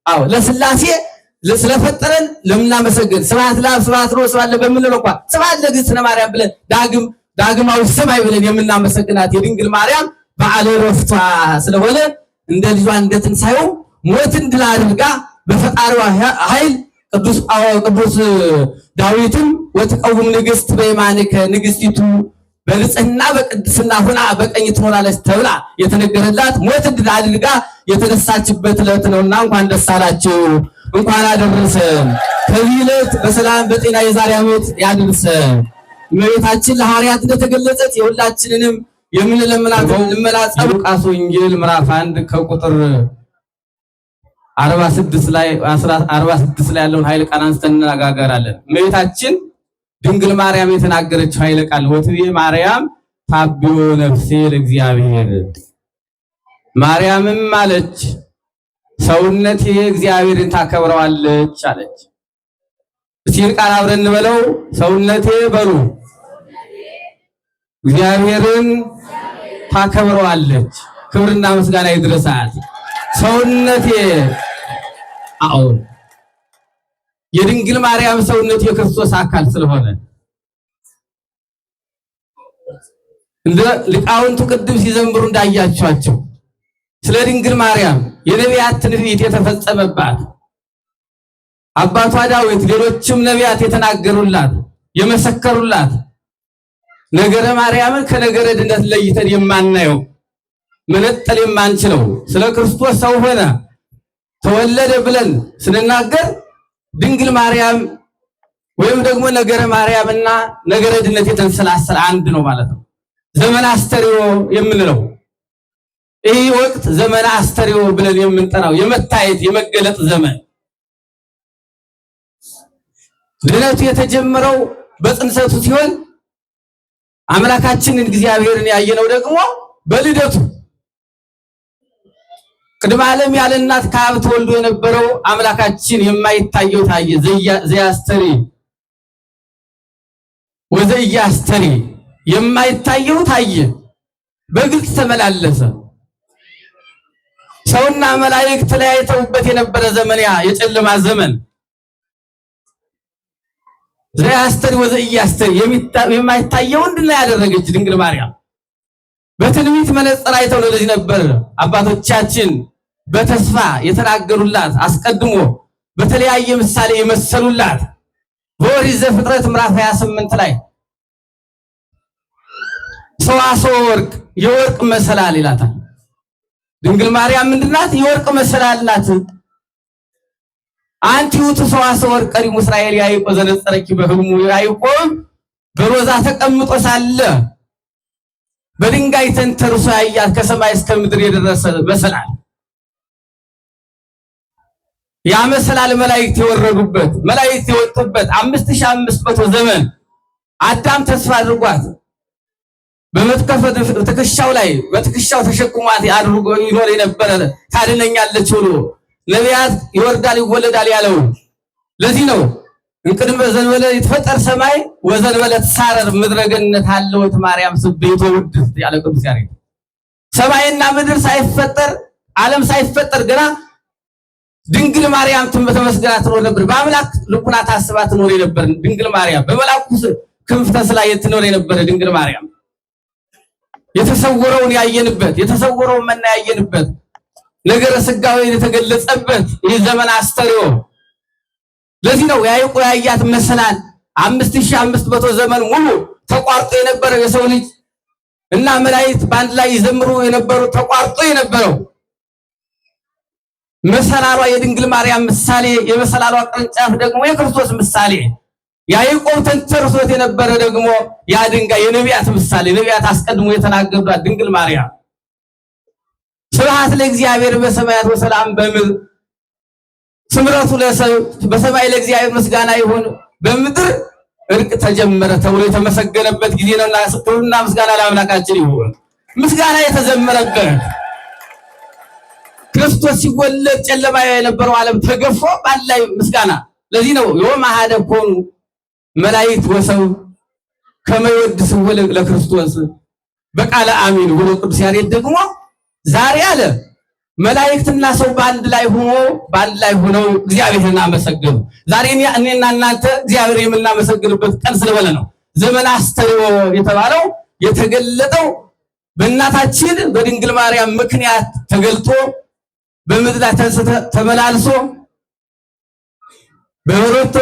አዎ ለስላሴ ስለፈጠረን ለምናመሰግን ስብሐት ለአብ ስብሐት ለወልድ ስብሐት በምንለው እንኳን ስብሐት ለእግዝእትነ ማርያም ብለን ዳግማዊ ሰማይ ብለን የምናመሰግናት የድንግል ማርያም በዓለ ዕረፍቷ ስለሆነ እንደ ልጇ እንደ ትንሣኤው ሞትን ድል አድርጋ በፈጣሪዋ ኃይል ቅዱስ ዳዊትም ወትቀውም ንግሥት በየማንከ፣ ንግሥቲቱ በንጽህና በቅድስና ሁና በቀኝ ትኖራለች ተብላ የተነገረላት ሞትን ድል አድርጋ የተነሳችበት ዕለት ነውና እንኳን ደስ አላችሁ፣ እንኳን አደረሰን። ከዚህ ዕለት በሰላም በጤና የዛሬ ዓመት ያድርሰን። እመቤታችን ለሐዋርያት እንደተገለጸች የሁላችንንም የምንለምናት ልመና ሉቃስ ወንጌል ምዕራፍ 1 ከቁጥር 46 ላይ 46 ላይ ያለውን ኃይለ ቃል አንስተን እንነጋገራለን። እመቤታችን ድንግል ማርያም የተናገረችው ኃይለ ቃል ወትቤ ማርያም ታቢዮ ነፍሴ ለእግዚአብሔር፣ ማርያምም አለች ሰውነቴ እግዚአብሔርን ታከብረዋለች አለች። እስኪ ቃል አብረን እንበለው። ሰውነቴ በሉ እግዚአብሔርን ታከብረዋለች። ክብርና ምስጋና ይድረሳት። ሰውነቴ፣ አዎ የድንግል ማርያም ሰውነት የክርስቶስ አካል ስለሆነ እንደ ሊቃውንቱ ቅድም ሲዘምሩ እንዳያቸዋቸው ስለ ድንግል ማርያም የነቢያት ትንቢት የተፈጸመባት፣ አባቷ ዳዊት ሌሎችም ነቢያት የተናገሩላት የመሰከሩላት፣ ነገረ ማርያምን ከነገረ ድነት ለይተን የማናየው መነጠል የማንችለው፣ ስለ ክርስቶስ ሰው ሆነ ተወለደ ብለን ስንናገር ድንግል ማርያም ወይም ደግሞ ነገረ ማርያምና ነገረ ድነት የተንሰላሰለ አንድ ነው ማለት ነው። ዘመነ አስተርእዮ የምንለው ይህ ወቅት ዘመነ አስተርእዮ ብለን የምንጠራው የመታየት የመገለጥ ዘመን፣ ድነቱ የተጀመረው በጽንሰቱ ሲሆን አምላካችንን እግዚአብሔርን ያየነው ደግሞ በልደቱ። ቅድመ ዓለም ያለ እናት ከአብ ተወልዶ የነበረው አምላካችን የማይታየው ታየ። ዘያስተሪ ወዘኢያስተሪ፣ የማይታየው ታየ፣ በግልጽ ተመላለሰ። ሰውና መላእክት ተለያይተውበት የነበረ ዘመን፣ ያ የጨለማ ዘመን፣ ዘያስተሪ ወዘኢያስተሪ፣ የማይታየው እንድናይ ያደረገች ድንግል ማርያም በትንቢት መነጽር አይተው ነው። ለዚህ ነበር አባቶቻችን በተስፋ የተናገሩላት፣ አስቀድሞ በተለያየ ምሳሌ የመሰሉላት። በኦሪት ዘፍጥረት ምዕራፍ 28 ላይ ሰዋስወ ወርቅ፣ የወርቅ መሰላል ይላታል። ድንግል ማርያም ምንድናት? የወርቅ መሰላል ናት። አንቲ ውእቱ ሰዋስወ ወርቅ ቀዲሙ እስራኤል ያዕቆብ ዘነጸረኪ በሕልሙ፣ ያዕቆብ በሮዛ ተቀምጦ ሳለ በድንጋይ ተንተርሶ ያያት ከሰማይ እስከ ምድር የደረሰ መሰላል፣ ያ መሰላል መላእክት የወረዱበት መላእክት የወጡበት 5500 ዘመን አዳም ተስፋ አድርጓት በመትከፈ ትከሻው ላይ በትከሻው ተሸክሟት አድርጎ ይኖር የነበረ፣ ታድነኛለች ብሎ ነቢያት ይወርዳል ይወለዳል ያለው ለዚህ ነው። እንቅድመ ዘንበለ ይትፈጠር ሰማይ ወዘንበለ ትሳረር ምድረ ገነት ሀለወት ማርያም ስቤቶ ውድስት ያለ ቅዱስ ያሬድ፣ ሰማይና ምድር ሳይፈጠር ዓለም ሳይፈጠር ገና ድንግል ማርያም ተመስግና ትኖር ነበር። በአምላክ ልቡና ታስባ ትኖር የነበር ድንግል ማርያም፣ በመላኩ ክንፍ ተስላ ትኖር የነበረ ድንግል ማርያም፣ የተሰወረውን ያየንበት፣ የተሰወረውን መና ያየንበት፣ ነገረ ስጋዊ የተገለጸበት ይህ ዘመን አስተርእዮ። ለዚህ ነው ያዕቆብ ያያት መሰላል 5500 ዘመን ሙሉ ተቋርጦ የነበረው፣ የሰው ልጅ እና መላእክት በአንድ ላይ ይዘምሩ የነበሩ ተቋርጦ የነበረው መሰላሏ የድንግል ማርያም ምሳሌ፣ የመሰላሏ ቅርንጫፍ ደግሞ የክርስቶስ ምሳሌ፣ ያዕቆብ ተንተርሶት የነበረ ደግሞ ያ ድንጋይ የነቢያት ምሳሌ፣ ነቢያት አስቀድሞ የተናገሩላት ድንግል ማርያም፣ ስብሐት ለእግዚአብሔር በሰማያት ወሰላም በምድር ስምረቱ ለሰብ፣ በሰማይ ለእግዚአብሔር ምስጋና ይሁን በምድር እርቅ ተጀመረ ተብሎ የተመሰገነበት ጊዜ ነውና ክብርና ምስጋና ለአምላካችን ይሁን። ምስጋና የተዘመረበት፣ ክርስቶስ ሲወለድ ጨለማ የነበረው ዓለም ተገፎ በአንድ ላይ ምስጋና። ለዚህ ነው ዮም አሐደ ኮኑ መላእክት ወሰብእ ከመ ይወድስዎ ለክርስቶስ በቃለ አሚን ብሎ ቅዱስ ያሬድ ደግሞ ዛሬ አለ። መላእክትና ሰው በአንድ ላይ ሆኖ በአንድ ላይ ሆነው እግዚአብሔርን አመሰገኑ። ዛሬ እኔና እናንተ እግዚአብሔር የምናመሰግንበት ቀን ስለሆነ ነው። ዘመነ አስተርእዮ የተባለው የተገለጠው በእናታችን በድንግል ማርያም ምክንያት ተገልጦ በምድር ላይ ተመላልሶ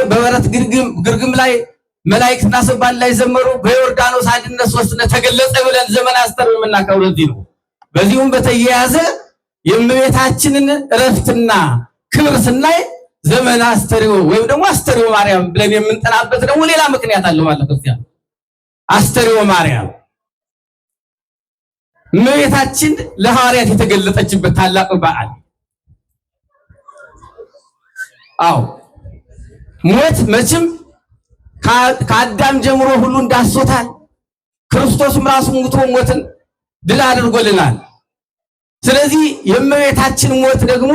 በበረት ግርግም ላይ መላእክትና ሰው በአንድ ላይ ዘመሩ። በዮርዳኖስ አንድነት ሦስትነት ተገለጸ ብለን ዘመነ አስተርእዮ የምናከብረው እዚህ ነው። በዚሁም በተያያዘ የእመቤታችንን እረፍትና ክብር ስናይ ዘመነ አስተርእዮ ወይም ደግሞ አስተርእዮ ማርያም ብለን የምንጠራበት ደግሞ ሌላ ምክንያት አለው ማለት ነው። አስተርእዮ ማርያም እመቤታችን ለሐዋርያት የተገለጠችበት ታላቅ በዓል። አዎ ሞት መቼም ከአዳም ጀምሮ ሁሉ እንዳሶታል። ክርስቶስም ራሱ ሙቶ ሞትን ድል አድርጎልናል። ስለዚህ የእመቤታችን ሞት ደግሞ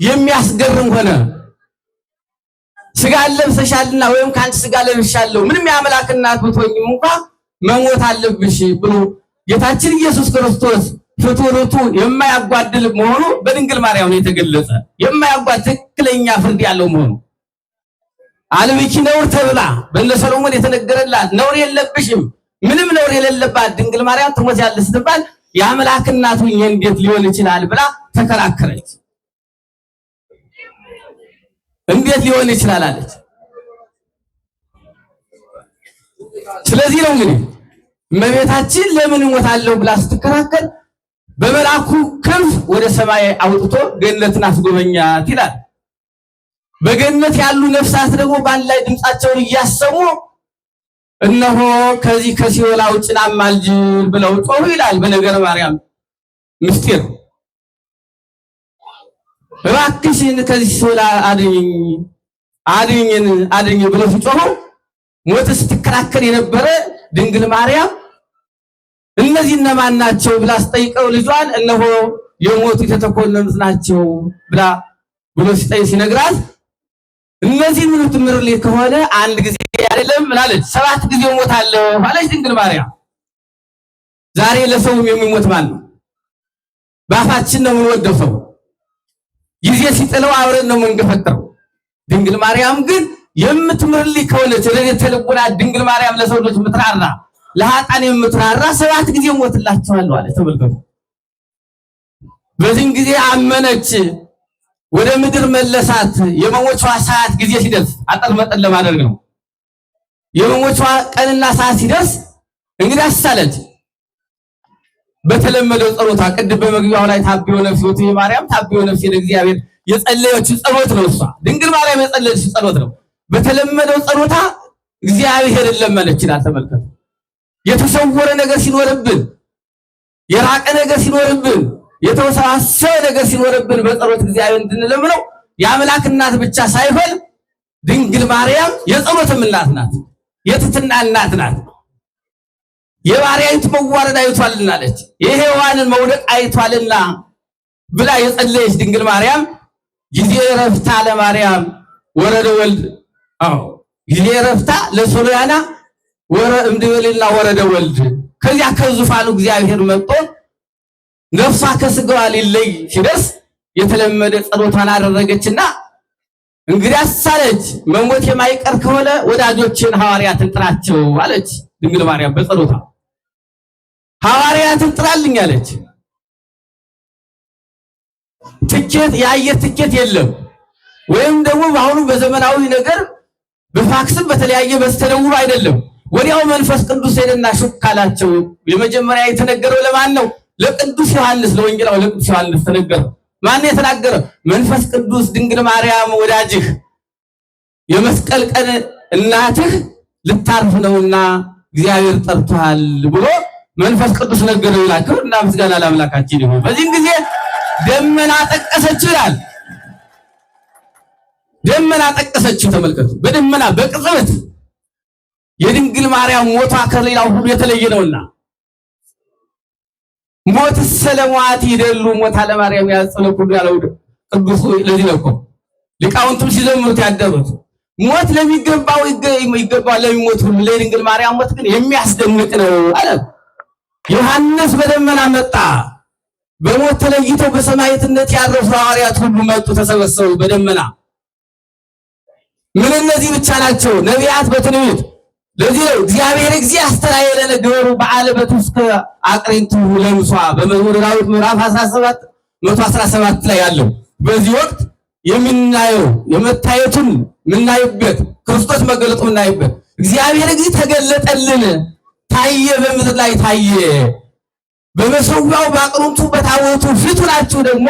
የሚያስገርም ሆነ። ስጋ ለብሰሻልና ወይም ከአንቺ ስጋ ለብሻለሁ ምንም የአምላክ እናት ብትሆኝም እንኳ መሞት አለብሽ ብሎ ጌታችን ኢየሱስ ክርስቶስ ፍጡርቱ የማያጓድል መሆኑ በድንግል ማርያም ነው የተገለጸ። የማያጓድል ትክክለኛ ፍርድ ያለው መሆኑ አልብኪ ነውር ተብላ በእነ ሰሎሞን የተነገረላት ነውር የለብሽም ምንም ነውር የሌለባት ድንግል ማርያም ትሞቻለሽ ስትባል የአምላክ እናት ሁኜ እንዴት ሊሆን ይችላል ብላ ተከራከረች። እንዴት ሊሆን ይችላል አለች። ስለዚህ ነው እንግዲህ እመቤታችን ለምን እሞታለሁ ብላ ስትከራከር በመልአኩ ክንፍ ወደ ሰማይ አውጥቶ ገነትን አስጎበኛት ይላል። በገነት ያሉ ነፍሳት ደግሞ በአንድ ላይ ድምፃቸውን እያሰሙ እነሆ ከዚህ ከሲኦል አውጭን አማልጅን ብለው ጮሁ ይላል። በነገረ ማርያም ምስጢር እባክሽን ከዚህ ሲኦል አድኝኝ አድኝን አድኝ ብለው ሲጮሁ ሞት ስትከራከር የነበረ ድንግል ማርያም እነዚህ እነማን ናቸው ብላ ስጠይቀው ልጇን እነሆ የሞቱ የተኮነኑት ናቸው ብላ ብሎ ሲጠይቅ ሲነግራት እነዚህ ምን ትምርልኝ ከሆነ አንድ ጊዜ አይደለም ምናለች 7 ጊዜ እሞታለሁ አለች ድንግል ማርያም። ዛሬ ለሰውም የሚሞት ማን ነው? ባፋችን ነው የምንወደው ሰው ጊዜ ሲጥለው አብረን ነው የምንገፈጥረው። ድንግል ማርያም ግን የምትምርልኝ ከሆነች ረድኤተ ልቡና ድንግል ማርያም ለሰው ልጆች የምትራራ ለኃጥአን የምትራራ 7 ጊዜ እሞትላቸዋለሁ አለች። ተመልከቱ። በዚህም ጊዜ አመነች፣ ወደ ምድር መለሳት። የመሞቻዋ ሰዓት ጊዜ ሲደርስ አጠር መጠን ለማድረግ ነው። የመሞቻዋ ቀንና ሰዓት ሲደርስ እንግዲህ አሳለች። በተለመደው ጸሎቷ ቅድም በመግቢያው ላይ ታብዮ ነፍሲ ወትዬ ማርያም ታብዮ ነፍሲ ለእግዚአብሔር የጸለየችው ጸሎት ነው። እሷ ድንግል ማርያም የጸለየችው ጸሎት ነው። በተለመደው ጸሎታ እግዚአብሔርን ለመነች ይላል። ተመልከቱ። የተሰወረ ነገር ሲኖርብን፣ የራቀ ነገር ሲኖርብን፣ የተወሳሰበ ነገር ሲኖርብን በጸሎት እግዚአብሔር እንድንለምነው የአምላክ እናት ብቻ ሳይሆን ድንግል ማርያም የጸሎትም እናት ናት፣ የትትና እናት ናት። የባሪያይቱ መዋረድ አይቷልና አለች፣ የሔዋንን መውደቅ አይቷልና ብላ የጸለየች ድንግል ማርያም ጊዜ ረፍታ ለማርያም ወረደ ወልድ። አዎ ጊዜ ረፍታ ለሶልያና ወረ እምድበልና ወረደ ወልድ። ከዚያ ከዙፋኑ እግዚአብሔር መጥቶ ነፍሷ ከስጋዋ ሊለይ ሲደርስ የተለመደ ጸሎቷን አደረገችና እንግዲህ አሳለች፣ መሞት የማይቀር ከሆነ ወዳጆችን ሐዋርያትን ጥራቸው አለች። ድንግል ማርያም በጸሎቷ ሐዋርያትን ጥራልኝ አለች። ትኬት የአየር ትኬት የለም፣ ወይም ደግሞ በአሁኑ በዘመናዊ ነገር በፋክስም በተለያየ በስተደውሎ አይደለም። ወዲያው መንፈስ ቅዱስ ሄደና ሹክ አላቸው። የመጀመሪያ የተነገረው ለማን ነው? ለቅዱስ ዮሐንስ፣ ለወንጌላዊ ለቅዱስ ዮሐንስ ተነገረው። ማን የተናገረው? መንፈስ ቅዱስ ድንግል ማርያም ወዳጅህ የመስቀል ቀን እናትህ ልታርፍ ነውና እግዚአብሔር ጠርቶሃል ብሎ መንፈስ ቅዱስ ነገረው ይላል። ክብርና ምስጋና ለአምላካችን ይሁን። በዚህም ጊዜ ደመና ጠቀሰችው ይላል። ደመና ጠቀሰችው። ተመልከቱ። በደመና በቅጽበት የድንግል ማርያም ሞቷ ከሌላው ሁሉ የተለየ ነውና ሞት ሰለሟት ይደሉ ሞታ ለማርያም ያጽነ ሁሉ ያለው ቅዱስ ለዚህ ነው እኮ ሊቃውንቱም ሲዘምሩት ያደሩት። ሞት ለሚገባው ይገባል፣ ለሚሞት ሁሉ ለድንግል ማርያም ሞት ግን የሚያስደንቅ ነው አለ። ዮሐንስ በደመና መጣ። በሞት ተለይተው በሰማዕትነት ያረፉ ሐዋርያት ሁሉ መጡ፣ ተሰበሰቡ በደመና። ምን እነዚህ ብቻ ናቸው? ነቢያት በትንቢት። ለዚህ ነው እግዚአብሔር እግዚእ አስተርአየ ለነ ግበሩ በዓለ በትውስከ አቅሬንቱ ለምሷ በመዝሙረ ዳዊት ምዕራፍ 17 117 ላይ ያለው። በዚህ ወቅት የምናየው የመታየቱን የምናይበት፣ ክርስቶስ መገለጡ የምናይበት፣ እግዚአብሔር እግዚእ ተገለጠልን፣ ታየ፣ በምድር ላይ ታየ። በመሰዊያው በአቅርንቱ በታቦቱ ፊቱ ናችሁ። ደግሞ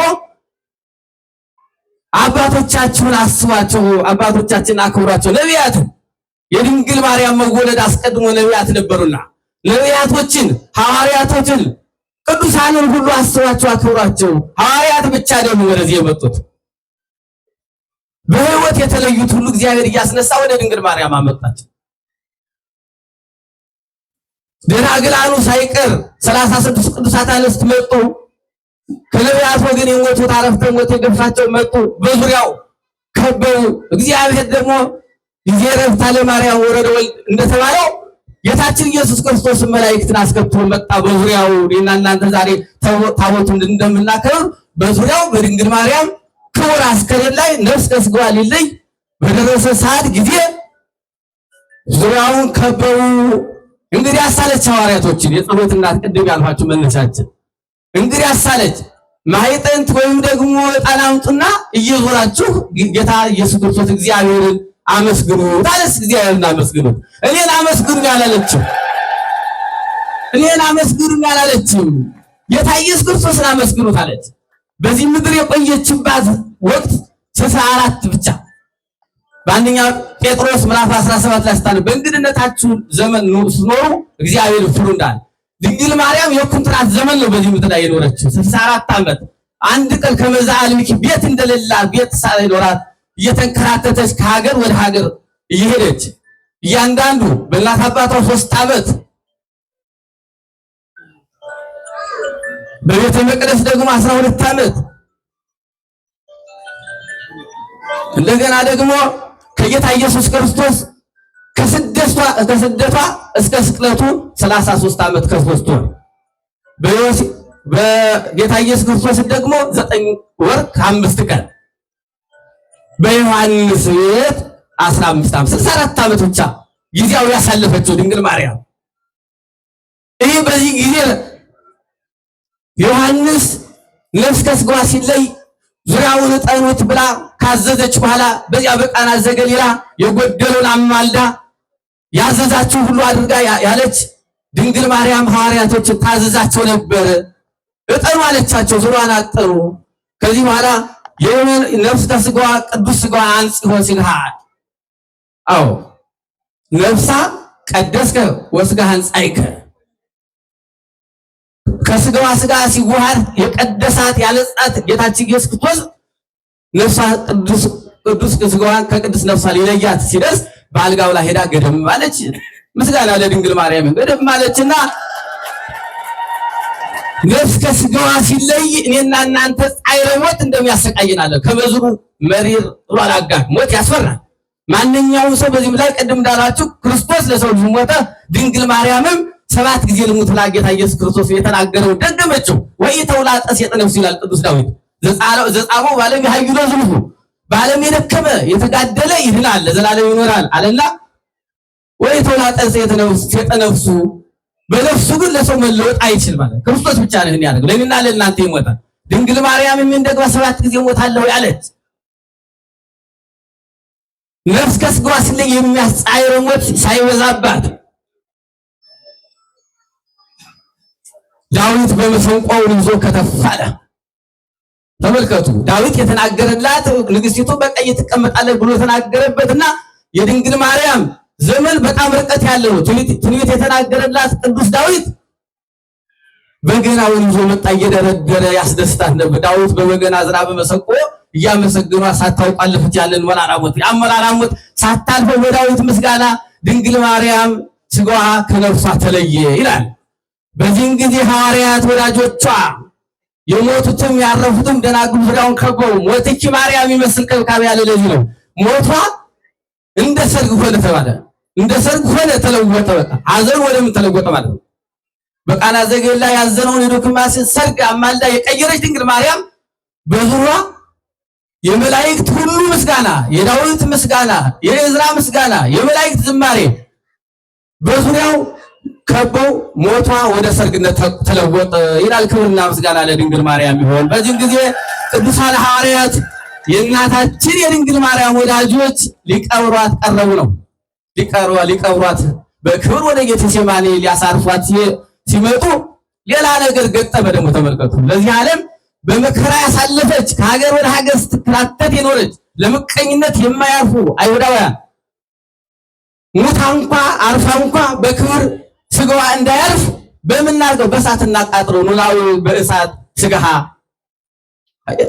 አባቶቻችሁን አስቧቸው፣ አባቶቻችንን አክብሯቸው። ነቢያት የድንግል ማርያም መወለድ አስቀድሞ ነቢያት ነበሩና ነቢያቶችን፣ ሐዋርያቶችን፣ ቅዱሳንን ሁሉ አስቧቸው፣ አክብሯቸው። ሐዋርያት ብቻ ደግሞ ወደዚህ የመጡት በሕይወት የተለዩት ሁሉ እግዚአብሔር እያስነሳ ወደ ድንግል ማርያም አመጣቸው። ደናግላኑ ሳይቀር 36 ቅዱሳት አንስት መጡ። ከነቢያት ወገን የሞቱት አረፍተ ሞት የገፋቸው መጡ። በዙሪያው ከበቡ። እግዚአብሔር ደግሞ ጊዜ ረፍታ ለማርያም ወረደ ወልድ እንደተባለው ጌታችን ኢየሱስ ክርስቶስ መላእክትን አስከትሎ መጣ። በዙሪያው እኔና እናንተ ዛሬ ታቦቱን እንደምናከብር በዙሪያው በድንግል ማርያም ክቡር አስከሬን ላይ ነፍስ ከሥጋዋ ሊለይ በደረሰ ሰዓት ጊዜ ዙሪያውን ከበቡ። እንግዲህ አሳለች ሐዋርያቶችን፣ የጸሎት እናት ቅድም ያልኋችሁ መነሻችን። እንግዲህ አሳለች ማዕጠንት ወይም ደግሞ ዕጣን አምጡና እየዞራችሁ ጌታ ኢየሱስ ክርስቶስ እግዚአብሔርን አመስግኑ ታለስ። እግዚአብሔርን አመስግኑት። እኔን አመስግኑኝ አላለችም። እኔን አመስግኑኝ አላለችም። ጌታ ኢየሱስ ክርስቶስን አመስግኑት አለች። በዚህ ምድር የቆየችባት ወቅት 64 ብቻ። በአንደኛ ጴጥሮስ ምዕራፍ 17 ላይ ስታነብ በእንግድነታችሁ ዘመን ስትኖሩ እግዚአብሔር ፍሩ እንዳለ፣ ድንግል ማርያም የኩንትራት ዘመን ነው በዚህ ምድር ላይ የኖረችው 64 ዓመት። አንድ ቀን ከመዛልሚክ ቤት እንደሌላት፣ ቤት ሳይኖራት እየተንከራተተች ከሀገር ወደ ሀገር እየሄደች፣ እያንዳንዱ በእናት አባቷ 3 ዓመት፣ በቤተ መቅደስ ደግሞ 12 ዓመት፣ እንደገና ደግሞ ከጌታ ኢየሱስ ክርስቶስ ከስደቷ እስከ ስቅለቱ 33 ዓመት ከ3 ወር፣ በጌታ ኢየሱስ ክርስቶስ ደግሞ 9 ወር ከ5 ቀን፣ በዮሐንስ ቤት 15 ዓመት፣ 64 ዓመት ብቻ ጊዜያው ያሳለፈችው ድንግል ማርያም። ይህ በዚህ ጊዜ ዮሐንስ ነፍስ ከሥጋዋ ሲለይ ዙሪያውን እጠኑት ብላ ካዘዘች በኋላ በዚያ በቃና ዘገሊላ የጎደለውን አማልዳ ያዘዛችሁ ሁሉ አድርጋ ያለች ድንግል ማርያም ሐዋርያቶችን ታዘዛቸው ነበር። እጠኑ አለቻቸው፣ ዙሪያዋን አጠኑ። ከዚህ በኋላ ነፍስ ከሥጋዋ ቅዱስ ሥጋዋ አንጽሖ ሲልሃ፣ አዎ፣ ነፍሳ ቀደስከ ወሥጋ አንጻይከ፣ ከስጋዋ ስጋ ሲዋሃድ የቀደሳት ያነጻት ጌታችን ኢየሱስ ክርስቶስ ነፍሷ ቅዱስ ቅዱስ ስጋዋን ከቅዱስ ነፍሷ ሊለያት ሲደርስ በአልጋው ላይ ሄዳ ገደም ማለች። ምስጋና ለድንግል ማርያም። ገደም ማለችና ነፍስ ከስጋዋ ሲለይ እኔና እናንተ ጻዕረ ሞት እንደሚያሰቃየን አለ። ከመዝሩ መሪር ብሏል አጋር። ሞት ያስፈራል። ማንኛውም ሰው በዚህ ላይ ቅድም እንዳላችሁ ክርስቶስ ለሰው ልጅ ሞተ። ድንግል ማርያምም ሰባት ጊዜ ልሙት ብላ ጌታ ኢየሱስ ክርስቶስ የተናገረው ደገመችው። ወይ ተውላጠ ሴጠ ነፍሱ ይላል ቅዱስ ዳዊት። ዘጻሞ ባለም ያህይሎ ዝልፉ፣ ባለም የደከመ የተጋደለ ይድናል ለዘላለም ይኖራል አለና፣ ወይ ተውላጠ ሴጠ ነፍሱ፣ በነፍሱ ግን ለሰው መለወጥ አይችል ማለት ክርስቶስ ብቻ ነው ያደርገው። ለኔና ለእናንተ ይሞታል። ድንግል ማርያም እንደግባ ሰባት ጊዜ ሞታለሁ ያለች ነፍስ ከስጋዋ ሲለይ የሚያስጻይረው ሞት ሳይበዛባት ዳዊት በመሰንቆው ይዞ ከተፍ አለ። ተመልከቱ፣ ዳዊት የተናገረላት ንግስቲቱ በቀኝ ትቀመጣለች ብሎ የተናገረበትና የድንግል ማርያም ዘመን በጣም ርቀት ያለው ነው። ትንቢት የተናገረላት ቅዱስ ዳዊት በገናውን ይዞ መጣ፣ እየደረደረ ያስደስታት ነበር። ዳዊት በበገና ዝራ በመሰንቆ እያመሰገኗ ሳታውቅ አለፈች ያለን መራራ ሞት። ያ መራራ ሞት ሳታልፈው በዳዊት ምስጋና ድንግል ማርያም ስጋዋ ከነፍሷ ተለየ ይላል። በዚህን ጊዜ ሐዋርያት ወዳጆቿ የሞቱትም ያረፉትም ደናግሉ ዙሪያውን ከበው ሞትኪ ማርያም ይመስል ከብካብ ያለ ለዚህ ነው። ሞቷ እንደ ሰርግ ሆነ ተባለ። እንደ ሰርግ ሆነ ተለወጠ። በቃ ሐዘን ወደ ምን ተለወጠ ማለት ነው። በቃና ዘገሊላ ያዘነውን የዶክማስን ሰርግ አማልዳ የቀየረች ድንግል ማርያም በዙሪያ የመላእክት ሁሉ ምስጋና፣ የዳዊት ምስጋና፣ የእዝራ ምስጋና፣ የመላእክት ዝማሬ በዙሪያው ከበው ሞቷ ወደ ሰርግነት ተለወጠ ይላል። ክብርና ምስጋና ለድንግል ማርያም ይሆን። በዚህም ጊዜ ቅዱሳን ሐዋርያት የእናታችን የድንግል ማርያም ወዳጆች ሊቀብሯት ቀረቡ ነው። ሊቀብሯት በክብር ወደ ጌቴሴማኒ ሊያሳርፏት ሲመጡ ሌላ ነገር ገጠመ። ደግሞ ተመልከቱ። ለዚህ ዓለም በመከራ ያሳለፈች ከሀገር ወደ ሀገር ስትከራተት የኖረች ለምቀኝነት የማያርፉ አይሁዳውያን ሙታ እንኳ አርፋ እንኳ በክብር ስጋዋ እንዳያርፍ በምናርገው በእሳት እናቃጥለው። ኖላዊ በእሳት ስጋሃ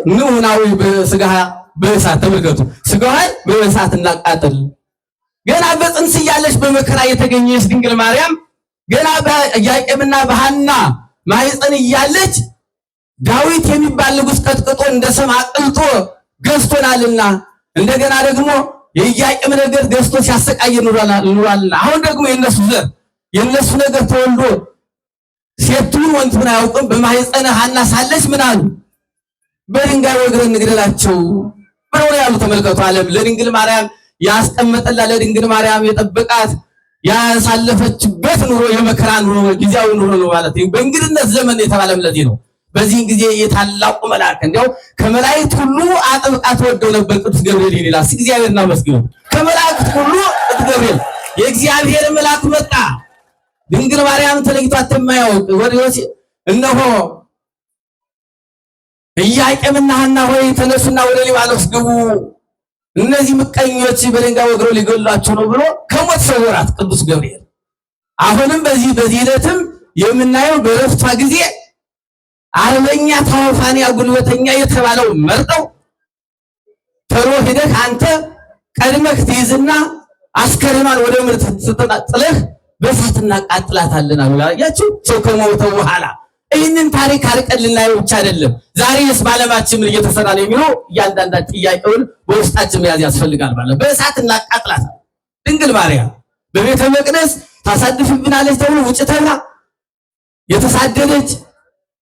ንዑናዊ በስጋሃ በእሳት ተመልከቱ። ስጋዋን በእሳት እናቃጥል። ገና በጽንስ እያለች በመከራ የተገኘች ድንግል ማርያም ገና በኢያቄምና በሐና ማኅፀን እያለች ዳዊት የሚባል ንጉሥ ቀጥቅጦ እንደ ሰም አቅልጦ ገዝቶናልና እንደገና ደግሞ የኢያቄም ነገር ገዝቶ ሲያሰቃይ ኑሯልና አሁን ደግሞ የነሱ ዘር የነሱ ነገር ተወልዶ ሴቱን ወንዱን አያውቅም። በማኅፀነ ሐና ሳለች ምን አሉ? በድንጋይ ወግረን እንግደላቸው ብለው ነው ያሉ። ተመልከቱ። ዓለም ለድንግል ማርያም ያስቀመጠላ ለድንግል ማርያም የጠበቃት ያሳለፈችበት ኑሮ የመከራ ኑሮ ጊዜያዊ ኑሮ ነው ማለት ነው። በእንግድነት ዘመን የተባለም ለዚህ ነው። በዚህን ጊዜ የታላቁ መልአክ እንዲያው ከመላእክት ሁሉ አጥብቃ ተወደው ነበር ቅዱስ ገብርኤል ይላል። እስኪ እግዚአብሔር እናመስግነው። ከመላእክት ሁሉ ቅዱስ ገብርኤል የእግዚአብሔር መልአክ መጣ። ድንግል ማርያም ተለይቷት የማያውቅ ወደ ዮሴፍ እነሆ ኢያቄምና ሐና ሆይ ተነሱና ወደ ሊባኖስ ግቡ፣ እነዚህ ምቀኞች በድንጋይ ወግረው ሊገሏቸው ነው ብሎ ከሞት ሰወራት ቅዱስ ገብርኤል። አሁንም በዚህ ዕለትም የምናየው በረፍቷ ጊዜ አርበኛ ታዋፋንያ ጉልበተኛ የተባለው መርጠው ተሮ ሄደህ አንተ ቀድመህ ትይዝና አስከሬኗን ወደ ምድር ጥለህ በእሳት እናቃጥላታለን አሉ። ያያችሁ ሰው ከሞተው በኋላ ይህንን ታሪክ አርቀን ልናየው ብቻ አይደለም። ዛሬስ በዓለማችን ምን እየተሰራ ነው የሚለው እያንዳንዳችን ጥያቄውን በውስጣችን መያዝ ያስፈልጋል። ማለት በእሳት እናቃጥላታለን። ድንግል ማርያም በቤተ መቅደስ ታሳድፍብናለች ተብሎ ውጭ ተብላ የተሳደደች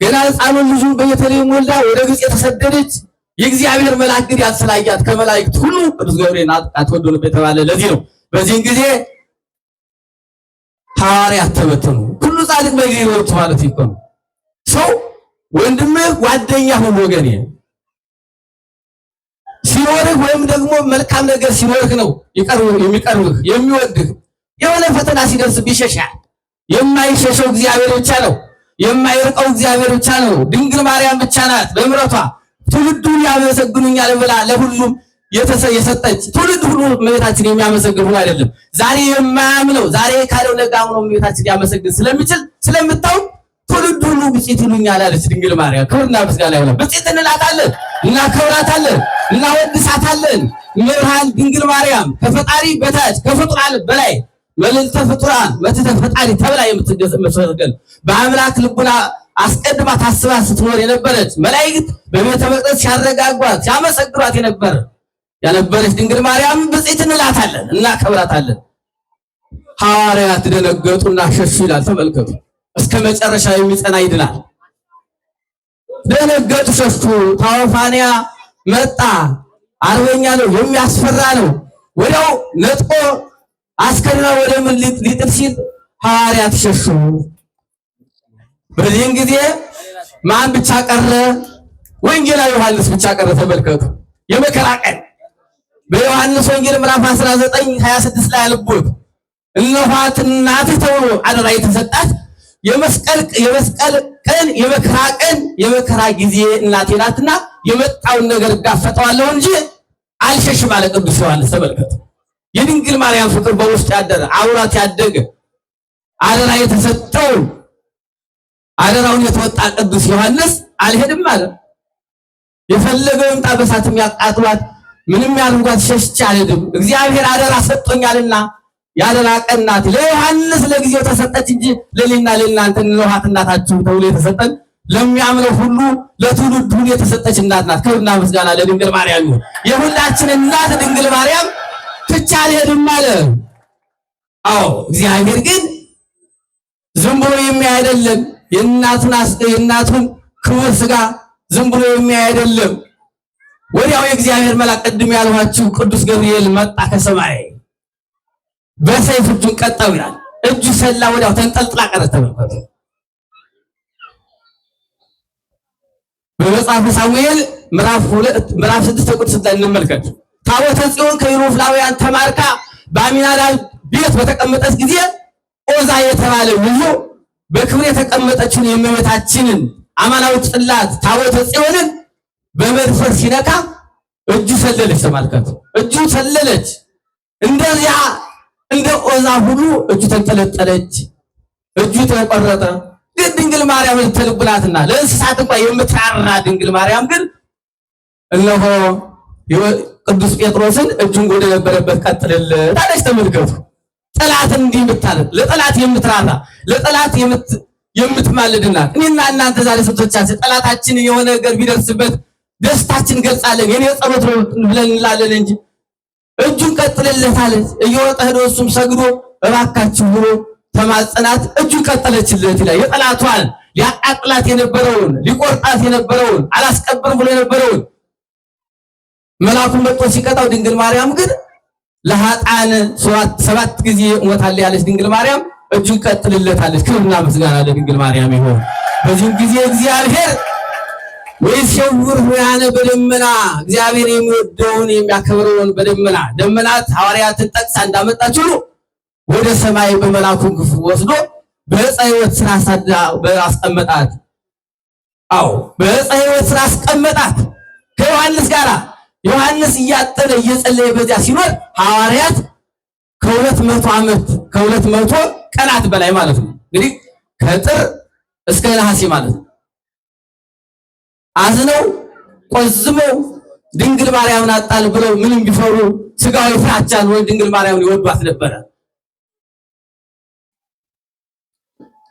ገና ሕፃኑን ልጁን በቤተልሔም ወልዳ ወደ ግብፅ የተሰደደች የእግዚአብሔር መልአክ ግን ያልተለያት ከመላእክት ሁሉ ቅዱስ ገብርኤል አትወዶ ነበር የተባለ ለዚህ ነው። በዚህን ጊዜ ሐዋርያት ተበተኑ። ሁሉ ጻድቅ በጊዜ ይወጡ ማለት ይኮ ነው። ሰው ወንድምህ ጓደኛ ሁሉ ወገኔ ሲኖርህ ወይም ደግሞ መልካም ነገር ሲኖርህ ነው የሚቀርብህ የሚወድህ። የሆነ ፈተና ሲደርስብህ ይሸሻል። የማይሸሸው እግዚአብሔር ብቻ ነው። የማይርቀው እግዚአብሔር ብቻ ነው። ድንግል ማርያም ብቻ ናት በምሕረቷ ትውልዱን ያመሰግኑኛል ብላ ለሁሉም የሰጠች ትውልድ ሁሉ እመቤታችን የሚያመሰግን ሁሉ አይደለም። ዛሬ የማያምነው ዛሬ ካለው ነገ አምኖ እመቤታችን ሊያመሰግን ስለሚችል ስለምታውቅ ትውልድ ሁሉ ብፅዕት ይሉኛል አለች ድንግል ማርያም። ክብርና ምስጋና ይሁን። ብፅዕት እንላታለን፣ እናከብራታለን፣ እናወድሳታለን። እመብርሃን ድንግል ማርያም ከፈጣሪ በታች ከፍጡራን በላይ መልዕልተ ፍጡራን መትሕተ ፈጣሪ ተብላ የምትመሰገን በአምላክ ልቡና አስቀድማ ታስባ ስትኖር የነበረች መላእክት በቤተ መቅደስ ሲያረጋጓት ሲያመሰግኗት የነበረች ድንግል ማርያም ብፅዕት እንላታለን፣ እናከብራታለን። ሐዋርያት ደነገጡና ሸሹ ይላል። ተመልከቱ። እስከ መጨረሻ የሚጸና ይድናል። ደነገጡ፣ ሸሹ። ታዋፋንያ መጣ። አርበኛ ነው፣ የሚያስፈራ ነው። ወዲያው ነጥቆ አስከሬኗ ወደ ምን ሊጥል ሲል ሐዋርያት ሸሹ። በዚህን ጊዜ ማን ብቻ ቀረ? ወንጌላዊ ዮሐንስ ብቻ ቀረ። ተመልከቱ፣ የመከራ ቀን በዮሐንስ ወንጌል ምዕራፍ 19 26 ላይ አልቦት እነኋት እናትህ ተብሎ አደራ የተሰጣት የመስቀል ቀን የመከራ ቀን የመከራ ጊዜ እናቴ ናትና የመጣውን ነገር እጋፈጠዋለሁ እንጂ አልሸሽም አለ ቅዱስ ዮሐንስ። ተመልከቱ፣ የድንግል ማርያም ፍቅር በውስጡ ያደረ አብሯት ያደገ አደራ የተሰጠው አደራውን የተወጣ ቅዱስ ዮሐንስ አልሄድም አለ። የፈለገው ይምጣ፣ በእሳትም ያቃጥሏት ምንም ያድርጓት፣ ሸሽቼ አልሄድም፣ እግዚአብሔር አደራ ሰጥቶኛልና የአደራ ቀን ናት። ለዮሐንስ ለጊዜው ተሰጠች እንጂ ለኔና ለእናንተ እንለዋት እናታችሁ ተብሎ የተሰጠን ለሚያምነው ሁሉ ለትውልድ ሁሉ የተሰጠች እናት ናት። ክብርና ምስጋና ለድንግል ማርያም ይሁን። የሁላችን እናት ድንግል ማርያም ትቼ አልሄድም አለ። አዎ እግዚአብሔር ግን ዝም ብሎ የሚያይ አይደለም። የእናቱን ክቡር ስጋ ዝም ብሎ የሚያይ አይደለም። ወዲያው የእግዚአብሔር መልአክ ቅድም ያልኋችሁ ቅዱስ ገብርኤል መጣ ከሰማይ በሰይፍ እጁን ቀጣው ይላል። እጁ ሰላ ወዲያው ተንጠልጥላ ቀረች። ተመልከቱ። በመጽሐፈ ሳሙኤል ምዕራፍ 2 ምዕራፍ 6 ቁጥር 6 እንመልከት። ታቦተ ጽዮን ከኢሎፍላውያን ተማርካ በአሚናዳብ ቤት በተቀመጠች ጊዜ ኦዛ የተባለ ልጁ በክብር የተቀመጠችውን የእመቤታችንን አማናዊት ጽላት ታቦተ ጽዮንን በመድፈር ሲነካ እጁ ሰለለች። ተመልከቱ፣ እጁ ሰለለች። እንደዚያ እንደ ኦዛ ሁሉ እጁ ተንጠለጠለች፣ እጁ ተቆረጠ። ግን ድንግል ማርያም ልትልብላትና ለእንስሳት እንኳን የምትራራ ድንግል ማርያም ግን እነሆ ቅዱስ ጴጥሮስን እጁን ወደ ነበረበት ቀጥልለት አለች። ተመልከቱ፣ ጠላት እንዲህ የምታደርግ ለጠላት የምትራራ ለጠላት የምትማልድናት እኔና እናንተ ዛሬ ስንቶቻችን ጠላታችን የሆነ ነገር ቢደርስበት ደስታችን ገልጻለን የኔ ጸሎት ነው ብለን እንላለን እንጂ እጁን ቀጥልለት አለች። እየወጣ ሄዶ እሱም ሰግዶ እባካችሁ ብሎ ተማጸናት። እጁን ቀጠለችለት ይላል። የጠላቷን ሊያቃጥላት የነበረውን ሊቆርጣት የነበረውን አላስቀብርም ብሎ የነበረውን መልአኩን መጥቶ ሲቀጣው ድንግል ማርያም ግን ለኃጥአን 7 ጊዜ እሞታለሁ ያለች ድንግል ማርያም እጁን ቀጥልለታለች። ክብርና ምስጋና ለድንግል ማርያም ይሁን። በዚህም ጊዜ እግዚአብሔር ወይሰውር ሁያነ በደመና እግዚአብሔር የሚወደውን የሚያከብረውን በደመና ደመናት ሐዋርያትን ጠቅሳ እንዳመጣች ሁሉ ወደ ሰማይ በመልአኩ ክንፍ ወስዶ በዕፀ ሕይወት ስራ አስቀመጣት። አዎ በዕፀ ሕይወት ስራ አስቀመጣት ከዮሐንስ ጋር። ዮሐንስ እያጠነ እየጸለየ በዚያ ሲኖር ሐዋርያት ከ200 ዓመት ከ200 ቀናት በላይ ማለት ነው እንግዲህ ከጥር እስከ ነሐሴ ማለት ነው አዝነው ቆዝመው ድንግል ማርያምን አጣል ብለው ምንም ቢፈሩ ስጋዊ ፍራቻን ወይ ድንግል ማርያምን ይወዷት ነበረ።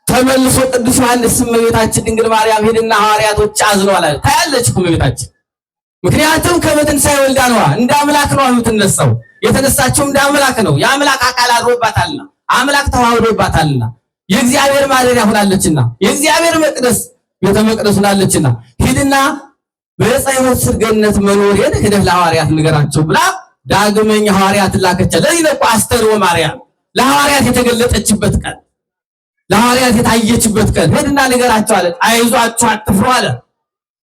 ተመልሶ ቅዱስ ዮሐንስ እመቤታችን ድንግል ማርያም ሄድና ሐዋርያቶች አዝነዋል አለ። ታያለች እኮ እመቤታችን፣ ምክንያቱም ከመትንሣኤ ወልዳ ነዋ፣ እንደ አምላክ ነው የምትነሳው። የተነሳችው እንደ አምላክ ነው። የአምላክ አካል አድሮባታልና አምላክ ተዋህዶባታልና የእግዚአብሔር ማደሪያ ሆናለችና የእግዚአብሔር መቅደስ ቤተ መቅደስ ሆናለችና ሂድና በዕፀ ሕይወት ስር ገነት መኖሬን ሄደህ ለሐዋርያት ንገራቸው ብላ ዳግመኛ ሐዋርያትን ላከቻቸው። ለዚህ ነው እኮ አስተርእዮ ማርያም ለሐዋርያት የተገለጠችበት ቀን፣ ለሐዋርያት የታየችበት ቀን። ሂድና ንገራቸው አለ። አይዟችሁ አትፍሩ አለ።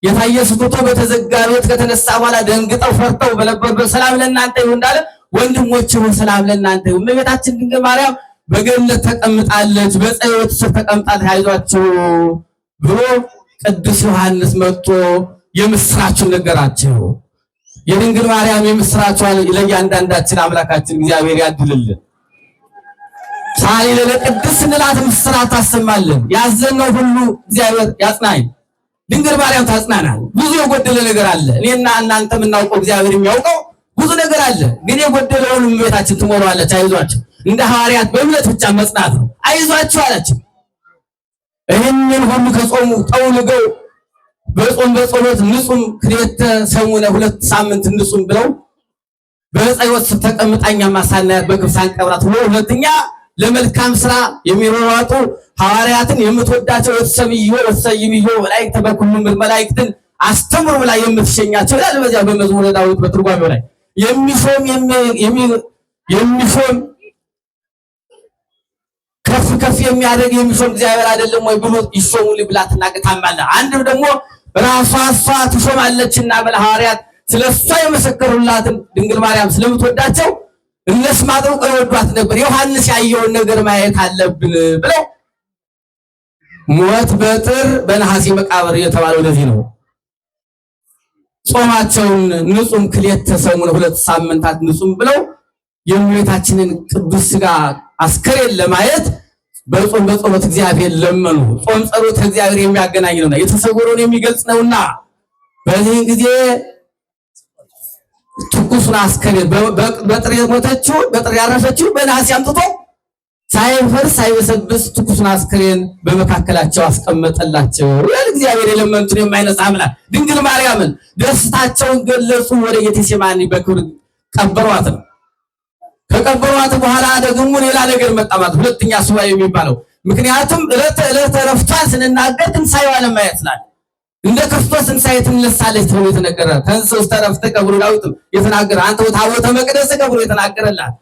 የታየ ስቶቶ በተዘጋ ቤት ከተነሳ በኋላ ደንግጠው ፈርተው በነበሩበት ሰላም ለእናንተ ይሁን እንዳለ ወንድሞች ሆይ ሰላም ለእናንተ ይሁን። እመቤታችን ድንግል ማርያም በገነት ተቀምጣለች፣ በዕፀ ሕይወት ስር ተቀምጣለች፣ አይዟችሁ ብሎ ቅዱስ ዮሐንስ መጥቶ የምስራቹን ነገራቸው። የድንግል ማርያም የምስራቿን ለእያንዳንዳችን አምላካችን እግዚአብሔር ያድልልን። ሳሊለ ቅድስት ስንላት ምስራት ታሰማለን። ያዘነው ሁሉ እግዚአብሔር ያጽናኝ። ድንግል ማርያም ታጽናናል። ብዙ የጎደለ ነገር አለ። እኔና እናንተ የምናውቀው እግዚአብሔር የሚያውቀው ብዙ ነገር አለ። ግን የጎደለውን እመቤታችን ትሞላዋለች። አይዟችሁ፣ እንደ ሐዋርያት በእምነት ብቻ መጽናት ነው። አይዟችሁ አለች። ይህንን ሁሉ ከጾሙ ጠውልገው በጾም በጸሎት ንጹም ክልኤተ ሰሙነ 2 ሳምንት ንጹም ብለው በዕፀ ሕይወት ስትቀምጣኛ ማሳናያት በግብ ሳንቀብራት ሁለተኛ ለመልካም ስራ የሚሯሯጡ ሐዋርያትን የምትወዳቸው ወተሰብዮ ወተሰይምዮ መላእክተ በኩሉ መላእክትን አስተምሩ ብላ የምትሸኛቸው ይላል። በዚያ በመዝሙረ ዳዊት በትርጓሜው ላይ የሚሾም የሚሾም ከፍ ከፍ የሚያደርግ የሚሾም እግዚአብሔር አይደለም ወይ ብሎ ይሾሙ ብላ ትናገር። አንድም ደግሞ ራሷ እሷ ትሾማለችና ብላ ሐዋርያት ስለሷ የመሰከሩላትን ድንግል ማርያም ስለምትወዳቸው እነሱም አጥብቀው ይወዷት ነበር። ዮሐንስ ያየውን ነገር ማየት አለብን ብለው ሞት በጥር በነሐሴ መቃብር የተባለው ለዚህ ነው። ጾማቸውን ንጹም ክልኤተ ሰሙነ 2 ሳምንታት ንጹም ብለው የእመቤታችንን ቅዱስ ሥጋ አስከሬን ለማየት በጾም በጸሎት እግዚአብሔር ለመኑ። ጾም ጸሎት እግዚአብሔር የሚያገናኝ ነውና የተሰወረውን የሚገልጽ ነውና በዚህ ጊዜ ትኩሱን አስከሬን በጥር የሞተችው በጥር ያረፈችው በነሐሴ አምጥቶ ሳይፈርስ ሳይበሰብስ ትኩሱን አስከሬን በመካከላቸው አስቀመጠላቸው። ይላል እግዚአብሔር የለመኑትን የማይነሳ አምላክ። ድንግል ማርያምን ደስታቸውን ገለጹ። ወደ ጌቴሴማኒ በክብር ቀበሯት ነው። ከቀበሯት በኋላ ደግሞ ሌላ ነገር መጣ ማለት ሁለተኛ ሱባኤ የሚባለው ምክንያቱም ዕለተ ዕለተ ዕረፍቷን ስንናገር ትንሣኤዋን ማየት ስላለ እንደ ክርስቶስ ትንሣኤ ትነሳለች ተብሎ የተነገረ ተንሥእ ውስተ ዕረፍትከ ብሎ ዳዊትም የተናገረ አንተ ታቦተ መቅደስከ ብሎ የተናገረላት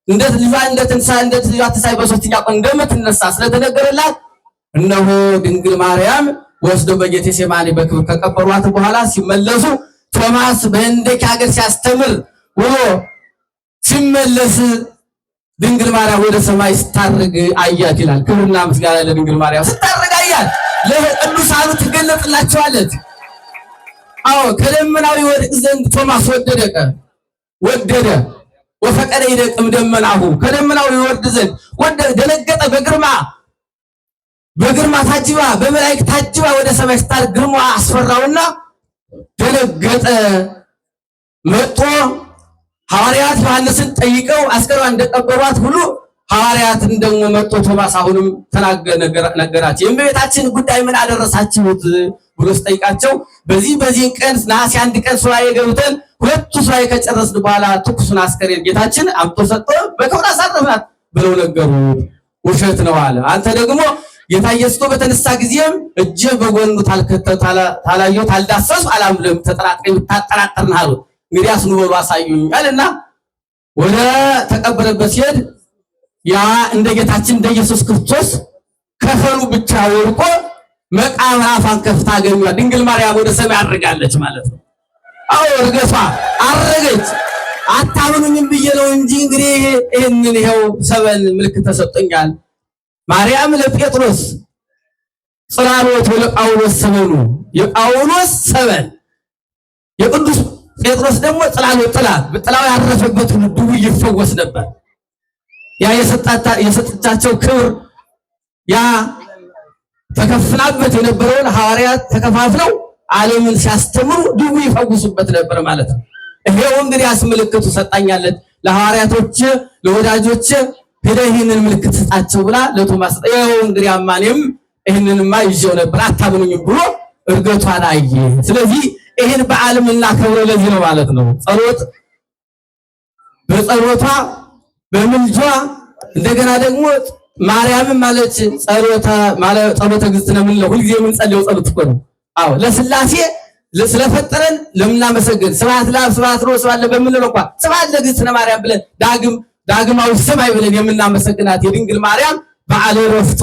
እንደ ልጇ እንደ ትንሣኤ እንደ ልጇ ትንሣኤ በሶስተኛ ቀን እንደምትነሳ ስለተነገረላት እነሆ ድንግል ማርያም ወስደው በጌቴሴማኒ በክብር ከቀበሯት በኋላ ሲመለሱ ቶማስ በህንደኬ ሀገር ሲያስተምር ውሎ ሲመለስ ድንግል ማርያም ወደ ሰማይ ስታርግ አያት ይላል። ክብርና ምስጋና ለድንግል ማርያም። ስታርግ አያት፣ ለቅዱሳኑ ትገለጥላቸዋለች። አዎ ከደመናው ይወድቅ ዘንድ ቶማስ ወደደቀ ወደደ ወፈቀደ ይደቅም ደመናሁ ከደመናው ይወርድ ዘንድ ወደ ደነገጠ። በግርማ በግርማ ታጅባ በመላእክት ታጅባ ወደ ሰማይ ስታርግ ግርማዋ አስፈራውና ደነገጠ። መጥቶ ሐዋርያት ዮሐንስን ጠይቀው አስከሬኗን እንደቀበሯት ሁሉ ሐዋርያትን ደግሞ መጥቶ ቶማስ አሁንም ነገራቸው። የእመቤታችን ጉዳይ ምን አደረሳችሁት ብሎ ሲጠይቃቸው በዚህ ቀን ነሐሴ 1 ቀን ሱባኤ ገብተን ሁለቱ ሱባኤ ከጨረስን በኋላ ትኩሱን አስከሬን ጌታችን አምጥቶ ሰጥቶ በክብር አሳረፍናት ብለው ነገሩት። ውሸት ነው አለ። አንተ ደግሞ ጌታ ኢየሱስ በተነሳ ጊዜም እጄ በጎኑ ታላየው ታልዳሰሱ አላምልም ተጠራጥሬ ታጠራጥርና አሉት። እንግዲያስ ኑ በሉ አሳዩኝ አለና ወደ ተቀበረበት ሲሄድ ያ እንደ ጌታችን እንደ ኢየሱስ ክርስቶስ ከፈኑ ብቻ ወድቆ መቃብር አፏን ከፍታ አገኟት። ድንግል ማርያም ወደ ሰማይ አድርጋለች ማለት ነው። አዎ እርገቷ አረገች። አታምኑኝም ብዬ ነው እንጂ እንግዲህ ይህንን ይኸው ሰበን ምልክት ተሰጥቶኛል። ማርያም ለጴጥሮስ ጽላሎት ወለጳውሎስ ሰበኑ፣ የጳውሎስ ሰበን፣ የቅዱስ ጴጥሮስ ደግሞ ጽላሎት ጥላ፣ ጥላው ያረፈበት ሁሉ ድውይ ይፈወስ ነበር። ያ የሰጠቻቸው ክብር ያ ተከፍላበት የነበረውን ሐዋርያት ተከፋፍለው ዓለምን ሲያስተምሩ ድውይ ይፈውሱበት ነበር ማለት ነው። ይሄው እንግዲህ አስመልክቱ ሰጣኛለች ለሐዋርያቶች ለወዳጆች ሄደህ ይህንን ምልክት ስጣቸው ብላ ለቶማስ ይኸው እንግዲህ አማኔም ይህንንማ ይዤው ነበር አታምኑኝም ብሎ እርገቷን አየ። ስለዚህ ይህን በዓል የምናከብረው ለዚህ ነው ማለት ነው። ጸሎት በጸሎቷ በምልጇ እንደገና ደግሞ ማርያምን ማለት ጸሎተ ማለት ጸሎተ ግዝት ነው የምንለው ሁልጊዜ የምንጸልየው ጸሎት እኮ ነው። አዎ ለስላሴ ስለፈጠረን ለምናመሰግን ስብሐት ለአብ ስብሐት ለወልድ ስብሐት በምንለው እንኳን ስብሐት ለእግዝእትነ ማርያም ብለን ዳግማዊ ሰማይ ብለን የምናመሰግናት የድንግል ማርያም በዓለ ዕረፍቷ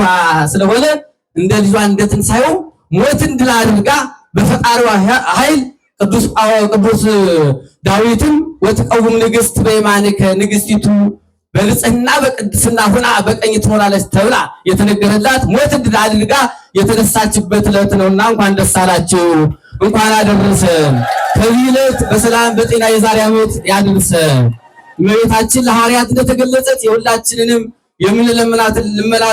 ስለሆነ እንደ ልጇ እንደ ትንሣኤው ሞትን ድል አድርጋ በፈጣሪዋ ኃይል ቅዱስ ዳዊትም ወትቀውም ንግሥት በየማንከ ንግሥቲቱ በንጽህና በቅድስና ሆና በቀኝ ትኖራለች ተብላ የተነገረላት ሞትን ድል አድርጋ የተነሳችበት ዕለት ነውና እንኳን ደስ አላችሁ፣ እንኳን አደረሰን። ከዚህ ዕለት በሰላም በጤና የዛሬ ዓመት ያድርሰን። እመቤታችን ለሐዋርያት እንደተገለጸች የሁላችንንም የምንለምናትን ልመና